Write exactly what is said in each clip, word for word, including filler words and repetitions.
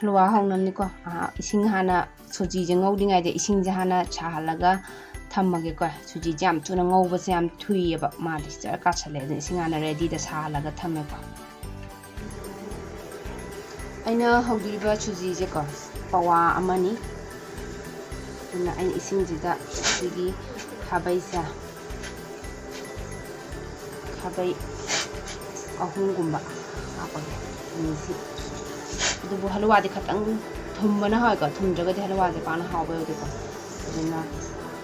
ꯍꯜꯋꯥ ꯍꯧꯅꯕꯅꯤꯀꯣ꯫ ꯑꯥ, ꯏꯁꯤꯡ ꯍꯥꯟꯅ, ꯁꯨꯖꯤꯁꯦ ꯉꯧꯗ꯭ꯔꯤꯉꯩꯗ ꯏꯁꯤꯡꯁꯦ ꯍꯥꯟꯅ ꯁꯥꯍꯜꯂꯒ ꯊꯝꯃꯒꯦꯀꯣ꯫ ꯁꯨꯖꯤꯁꯦ ꯌꯥꯝ ꯊꯨꯅ ꯉꯧꯕꯁꯦ ꯌꯥꯝ ꯊꯨꯏꯌꯦꯕ, ꯃꯥꯗꯤ ꯖꯔ ꯀꯥꯁꯜꯂꯦ꯫ ꯑꯗꯨꯅ ꯏꯁꯤꯡ ꯍꯥꯟꯅ ꯔꯦꯗꯤꯗ ꯁꯥꯍꯜꯂꯒ ꯊꯝꯃꯦꯀꯣ꯫ ꯑꯩꯅ ꯍꯧꯗꯣꯔꯤꯕ ꯁꯨꯖꯤꯁꯦꯀꯣ, ꯄꯋꯥ ꯑꯃꯅꯤ꯫ ꯑꯗꯨꯅ ꯑꯩꯅ ꯏꯁꯤꯡꯁꯤꯗ ꯁꯤꯒꯤ ꯈꯥꯕꯩꯁꯦ, ꯈꯥꯕꯩ ꯑꯍꯨꯝꯒꯨꯝꯕ ꯍꯥꯞꯄꯒꯦ, ꯑꯅꯤꯁꯤ꯫ ꯑꯗꯨꯕꯨ ꯍꯂꯨꯋꯥꯗꯤ ꯈꯇꯪ ꯊꯨꯝꯕꯅ ꯍꯥꯎꯋꯦꯀꯣ, ꯊꯨꯝꯗ꯭ꯔꯒꯗꯤ ꯍꯂꯨꯋꯥꯁꯦ ꯄꯥꯛꯅ ꯍꯥꯎꯕ ꯌꯧꯗꯦꯀꯣ꯫ ꯑꯗꯨꯅ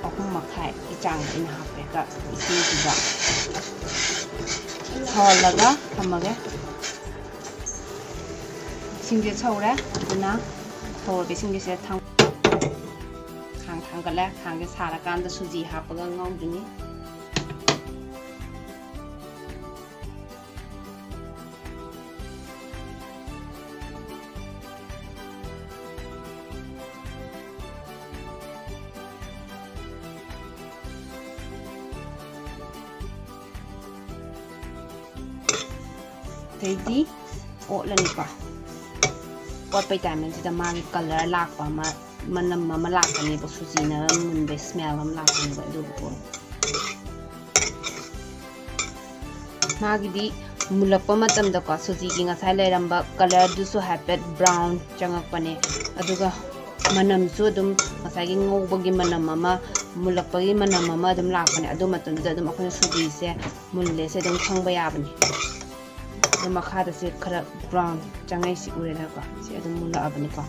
ꯑꯍꯨꯝ ꯃꯈꯥꯏꯒꯤ ꯆꯥꯡꯗ ꯑꯩꯅ ꯍꯥꯞꯄꯦ꯫ ꯏꯁꯤꯡꯁꯤꯗ ꯁꯧꯍꯜꯂꯒ ꯊꯝꯃꯒꯦ꯫ ꯏꯁꯤꯡꯁꯦ ꯁꯧꯔꯦ, ꯑꯗꯨꯅ ꯁꯧꯔꯕ ꯏꯁꯤꯡꯁꯦ ꯁꯤꯗ ꯊꯥꯡ-, ꯈꯥꯡ ꯊꯥꯡꯒꯠꯂꯦ꯫ ꯈꯥꯡꯁꯦ ꯁꯥꯔꯀꯥꯟꯗ ꯁꯨꯖꯤ ꯍꯥꯞꯄꯒ ꯉꯧꯗꯣꯏꯅꯤ꯫ ꯑꯗꯩꯗꯤ ꯑꯣꯠꯂꯅꯤꯀꯣ꯫ ꯑꯣꯠꯄꯩ ꯇꯥꯏꯃꯤꯡꯁꯤꯗ ꯃꯥꯒꯤ ꯀꯂꯔ ꯂꯥꯛꯄ ꯑꯃ, ꯃꯅꯝ ꯑꯃ ꯂꯥꯛꯀꯅꯦꯕ, ꯁꯨꯖꯤꯅ ꯃꯨꯟꯕꯩ ꯁ꯭ꯃꯦꯜ ꯑꯃ ꯂꯥꯛꯀꯅꯦꯕ꯫ ꯑꯗꯨꯕꯨ ꯃꯥꯒꯤꯗꯤ ꯃꯨꯜꯂꯛꯄ ꯃꯇꯝꯗꯀꯣ, ꯁꯨꯖꯤꯒꯤ ꯉꯁꯥꯏ ꯂꯩꯔꯝꯕ ꯀꯂꯔꯗꯨꯁꯨ ꯍꯥꯏꯐꯦꯠ ꯕ꯭ꯔꯥꯎꯟ ꯆꯪꯉꯛꯄꯅꯦ꯫ ꯑꯗꯨꯒ ꯃꯅꯝꯁꯨ ꯑꯗꯨꯝ ꯉꯁꯥꯏꯒꯤ ꯉꯧꯕꯒꯤ ꯃꯅꯝ ꯑꯃ, ꯃꯨꯜꯂꯛꯄꯒꯤ ꯃꯅꯝ ꯑꯃ ꯑꯗꯨꯝ ꯂꯥꯛꯄꯅꯦ꯫ ꯑꯗꯨ ꯃꯇꯝꯗꯨꯗ ꯑꯗꯨꯝ ꯑꯩꯈꯣꯏꯅ ꯁꯨꯖꯤꯁꯦ ꯃꯨꯜꯂꯦꯁꯦ ꯑꯗꯨꯝ ꯈꯪꯕ ꯌꯥꯕꯅꯤ꯫ ꯑꯗꯣ ꯃꯈꯥꯗ ꯁꯦ ꯈꯔ ꯕ꯭ꯔꯥꯎꯟ ꯆꯪꯉꯛꯏꯁꯤ ꯎꯔꯦꯗꯅꯀꯣ, ꯁꯤ ꯑꯗꯨꯝ ꯃꯨꯜꯂꯛꯑꯕꯅꯤꯀꯣ꯫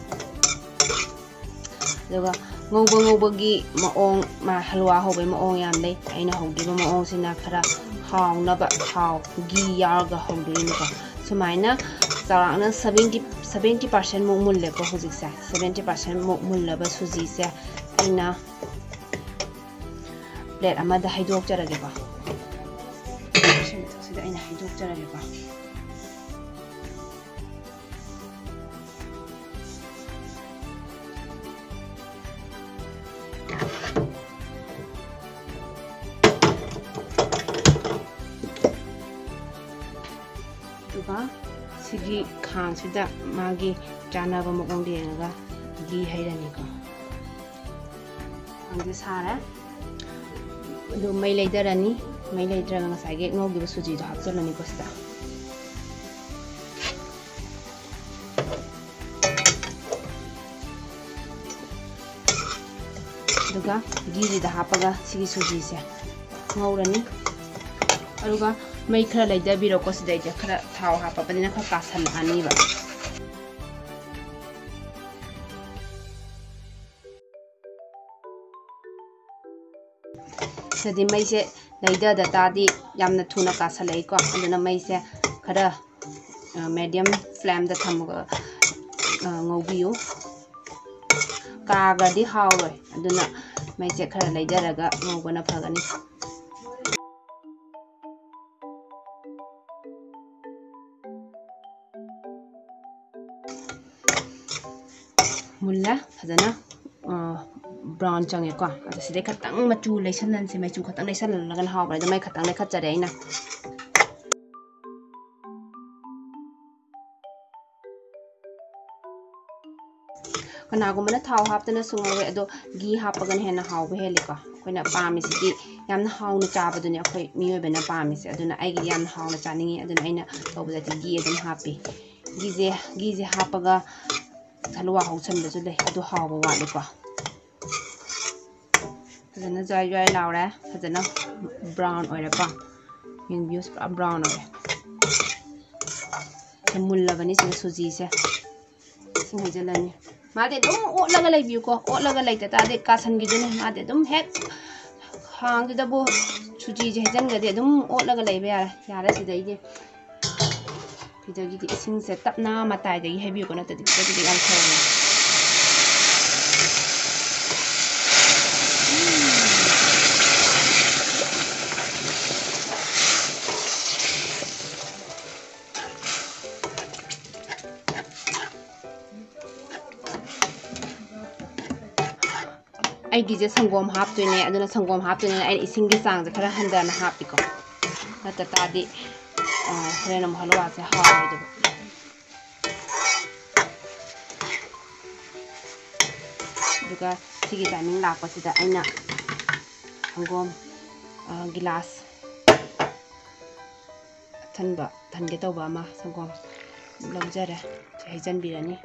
ꯑꯗꯨꯒ ꯉꯧꯕ ꯉꯧꯕꯒꯤ ꯃꯑꯣꯡ, ꯃꯥ ꯍꯜꯋꯥ ꯍꯧꯕꯒꯤ ꯃꯑꯣꯡ ꯌꯥꯝ ꯂꯩ꯫ ꯑꯩꯅ ꯍꯧꯈꯤꯕ ꯃꯑꯣꯡꯁꯤꯅ ꯈꯔ ꯍꯥꯎꯅꯕ ꯊꯥꯎ, ꯘꯤ ꯌꯥꯎꯔꯒ ꯍꯧꯗꯣꯏꯅꯤꯀꯣ꯫ ꯁꯨꯃꯥꯏꯅ ꯆꯥꯎꯔꯥꯛꯅ seventy, seventy percent ꯃꯨꯛ ꯃꯨꯜꯂꯦꯀꯣ ꯍꯧꯖꯤꯛꯁꯦ꯫ Seventy percent ꯃꯨꯛ ꯃꯨꯜꯂꯕ ꯁꯨꯖꯤꯁꯦ ꯑꯩꯅ ꯄ꯭ꯂꯦꯠ ꯑꯃꯗ ꯍꯩꯗꯣꯛꯆꯔꯒꯦꯀꯣ꯫ ꯁꯤ ꯃꯊꯛꯁꯤꯗ ꯑꯩꯅ ꯍꯩꯗꯣꯛꯆꯔꯒꯦꯀꯣ꯫ ꯑꯗꯨꯒ ꯁꯤꯒꯤ ꯈꯥꯡꯁꯤꯗ ꯃꯥꯒꯤ ꯆꯥꯅꯕ ꯃꯑꯣꯡ ꯌꯦꯡꯉꯒ ꯘꯤ ꯍꯩꯔꯅꯤꯀꯣ꯫ ꯈꯥꯡꯁꯦ ꯁꯥꯔꯦ꯫ ꯑꯗꯨ ꯃꯩ ꯂꯩꯊꯔꯅꯤ꯫ ꯃꯩ ꯂꯩꯊꯔꯒ ꯉꯁꯥꯏꯒꯤ ꯉꯧꯈꯤꯕ ꯁꯨꯖꯤꯗꯣ ꯍꯥꯞꯆꯤꯜꯂꯅꯤꯀꯣ ꯁꯤꯗ꯫ ꯑꯗꯨꯒ ꯘꯤꯁꯤꯗ ꯍꯥꯞꯄꯒ ꯁꯤꯒꯤ ꯁꯨꯖꯤꯁꯦ ꯉꯧꯔꯅꯤ꯫ ꯑꯗꯨꯒ ꯃꯩ ꯈꯔ ꯂꯩꯊꯕꯤꯔꯣꯀꯣ꯫ ꯁꯤꯗꯩꯗ ꯈꯔ ꯊꯥꯎ ꯍꯥꯞꯄꯕꯅꯤꯅ ꯈꯔ ꯀꯥꯁꯜꯂꯛꯑꯅꯤꯕ꯫ ꯁꯤꯗꯤ ꯃꯩꯁꯦ ꯂꯩꯊꯗ ꯇꯥꯔꯗꯤ ꯌꯥꯝꯅ ꯊꯨꯅ ꯀꯥꯁꯜꯂꯛꯏꯀꯣ꯫ ꯑꯗꯨꯅ ꯃꯩꯁꯦ ꯈꯔ, ꯑ, medium flameꯗ ꯊꯝꯃꯒ, ꯑ, ꯉꯧꯕꯤꯌꯨ꯫ ꯀꯥꯒ꯭ꯔꯗꯤ ꯍꯥꯎꯔꯣꯏ꯫ ꯑꯗꯨꯅ ꯃꯩꯁꯦ ꯈꯔ ꯂꯩꯊꯔꯒ ꯉꯧꯕꯅ ꯐꯒꯅꯤ꯫ ꯃꯨꯜꯂꯦ ꯐꯖꯅ, ꯑ, brown ꯆꯪꯉꯦꯀꯣ꯫ ꯑꯗꯣ ꯁꯤꯗꯩ ꯈꯇꯪ ꯃꯆꯨ ꯂꯩꯁꯜꯍꯟꯁꯦ꯫ ꯃꯆꯨ ꯈꯇꯪ ꯂꯩꯁꯜꯍꯜꯂꯒꯅ ꯍꯥꯎꯕꯅꯦ꯫ ꯑꯗꯣ ꯃꯩ ꯈꯇꯪ ꯂꯩꯈꯠꯆꯔꯦ ꯑꯩꯅ꯫ ꯀꯅꯥꯒꯨꯝꯕꯅ ꯊꯥꯎ ꯍꯥꯞꯇꯅꯁꯨ ꯉꯧꯋꯦ, ꯑꯗꯣ ꯘꯤ ꯍꯥꯞꯄꯒꯅ ꯍꯦꯟꯅ ꯍꯥꯎꯕ ꯍꯦꯜꯂꯤꯀꯣ꯫ ꯑꯩꯈꯣꯏꯅ ꯄꯥꯝꯃꯤꯁꯤꯗꯤ ꯌꯥꯝꯅ ꯍꯥꯎꯅ ꯆꯥꯕꯗꯨꯅꯦ ꯑꯩꯈꯣꯏ ꯃꯤꯑꯣꯏꯕꯅ ꯄꯥꯝꯃꯤꯁꯦ꯫ ꯑꯗꯨꯅ ꯑꯩꯒꯤꯗꯤ ꯌꯥꯝꯅ ꯍꯥꯎꯅ ꯆꯥꯅꯤꯡꯉꯤ, ꯑꯗꯨꯅ ꯑꯩꯅ ꯇꯧꯕꯗꯗꯤ ꯘꯤ ꯑꯗꯨꯝ ꯍꯥꯞꯄꯤ꯫ ꯘꯤꯁꯦ, ꯘꯤꯁꯦ ꯍꯥꯞꯄꯒ ꯍꯂꯨꯋꯥ ꯍꯧꯁꯟꯕꯁꯨ ꯂꯩ, ꯑꯗꯨ ꯍꯥꯎꯕ ꯋꯥꯠꯂꯤꯀꯣ꯫ ꯐꯖꯅ ꯖ꯭ꯋꯥꯏ ꯖ꯭ꯋꯥꯏ ꯂꯥꯎꯔꯦ, ꯐꯖꯅ brown ꯑꯣꯏꯔꯦꯀꯣ꯫ ꯌꯦꯡꯕꯤꯌꯨ, ꯄꯨꯔꯥ brown ꯑꯣꯏꯔꯦ꯫ ꯁꯤ ꯃꯨꯜꯂꯕꯅꯤ꯫ ꯁꯤꯗ ꯁꯨꯖꯤꯁꯦ ꯏꯁꯤꯡ ꯍꯩꯖꯤꯜꯂꯅꯤ꯫ ꯃꯥꯗꯤ ꯑꯗꯨꯝ ꯑꯣꯠꯂꯒ ꯂꯩꯕꯤꯌꯨꯀꯣ, ꯑꯣꯠꯂꯒ ꯂꯩꯇ ꯇꯥꯔꯗꯤ ꯀꯥꯁꯟꯈꯤꯗꯣꯏꯅꯤ꯫ ꯃꯥꯗꯤ ꯑꯗꯨꯝ ꯍꯦꯛ ꯈꯥꯡꯗꯨꯗꯕꯨ ꯁꯨꯖꯤꯁꯦ ꯍꯩꯖꯤꯟꯈ꯭ꯔꯗꯤ ꯑꯗꯨꯝ ꯑꯣꯠꯂꯒ ꯂꯩꯕ ꯌꯥꯔꯦ꯫ ꯌꯥꯔꯦ ꯁꯤꯗꯩꯗꯤ꯫ ꯁꯤꯗꯒꯤꯗꯤ ꯏꯁꯤꯡꯁꯦ ꯇꯞꯅ ꯃꯇꯥꯏꯗꯒꯤ ꯍꯩꯕꯤꯌꯨꯀꯣ, ꯅꯠꯇ꯭ꯔꯗꯤ ꯈꯤꯇꯪ ꯈꯤꯇꯪ ꯌꯥꯝ ꯁꯧꯕꯅꯦ꯫ ꯑꯩꯒꯤꯁꯦ ꯁꯪꯒꯣꯝ ꯍꯥꯞꯇꯣꯏꯅꯦ, ꯑꯗꯨꯅ ꯁꯪꯒꯣꯝ ꯍꯥꯞꯇꯣꯏꯅꯤꯅ ꯑꯩꯅ ꯏꯁꯤꯡꯒꯤ ꯆꯥꯡꯁꯦ ꯈꯔ ꯍꯟꯊꯅ ꯍꯥꯞꯄꯤꯀꯣ, ꯅꯠꯇ ꯇꯥꯔꯗꯤ, ꯑ, ꯍꯣꯔꯦꯟ ꯑꯃꯨꯛ ꯍꯂꯨꯋꯥꯁꯦ ꯍꯥꯎꯔꯣꯏꯗꯕ꯫ ꯑꯗꯨꯒ ꯁꯤꯒꯤ timing ꯂꯥꯛꯄꯁꯤꯗ ꯑꯩꯅ ꯁꯪꯒꯣꯝ, ꯑ, ꯒꯤꯂꯥꯁ ꯑꯊꯟꯕ ꯊꯟꯒꯦ ꯇꯧꯕ ꯑꯃ ꯁꯪꯒꯣꯝ ꯂꯧꯖꯔꯦ꯫ ꯁꯤ ꯍꯩꯖꯤꯟꯕꯤꯔꯅꯤ꯫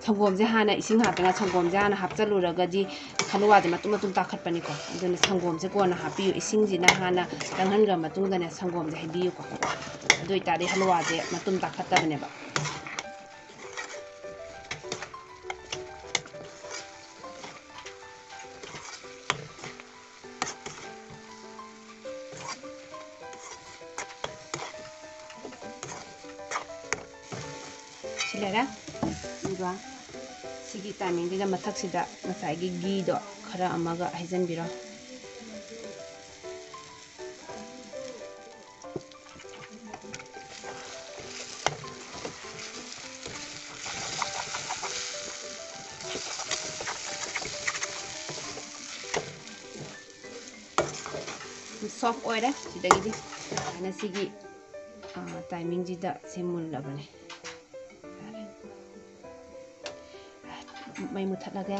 ꯁꯪꯒꯣꯝꯁꯦ ꯍꯥꯟꯅ ꯏꯁꯤꯡ ꯍꯥꯞꯇꯅ ꯁꯪꯒꯣꯝꯁꯦ ꯍꯥꯟꯅ ꯍꯥꯞꯆꯜꯂꯨꯔꯒꯗꯤ ꯍꯂꯨꯋꯥꯁꯦ ꯃꯇꯨꯝ ꯃꯇꯨꯝ ꯇꯥꯈꯠꯄꯅꯤꯀꯣ꯫ ꯑꯗꯨꯅ ꯁꯪꯒꯣꯝꯁꯦ ꯀꯣꯟꯅ ꯍꯥꯞꯄꯤꯌꯨ꯫ ꯏꯁꯤꯡꯁꯤꯅ ꯍꯥꯟꯅ ꯆꯪꯍꯟꯈ꯭ꯔ ꯃꯇꯨꯡꯗꯅꯦ ꯁꯪꯒꯣꯝꯁꯦ ꯍꯩꯕꯤꯌꯨꯀꯣ꯫ ꯑꯗꯨ ꯑꯣꯏꯇꯥꯔꯗꯤ ꯍꯂꯨꯋꯥꯁꯦ ꯃꯇꯨꯝ ꯇꯥꯈꯠꯇꯕꯅꯦꯕ꯫ ꯁꯤ ꯂꯩꯔꯦ꯫ ꯑꯗꯨꯒ ꯁꯤꯒꯤ timingꯁꯤꯗ ꯃꯊꯛꯁꯤꯗ ꯉꯁꯥꯏꯒꯤ ꯘꯤꯗꯣ ꯈꯔ ꯑꯃꯒ ꯍꯩꯖꯤꯟꯕꯤꯔꯣ꯫ Soft ꯑꯣꯏꯔꯦ꯫ ꯁꯤꯗꯒꯤꯗꯤ ꯁꯨꯃꯥꯏꯅ ꯁꯤꯒꯤ, ꯑ, timingꯁꯤꯗ ꯁꯤ ꯃꯨꯜꯂꯕꯅꯦ꯫ ꯃꯩ ꯃꯨꯊꯠꯂꯒꯦ꯫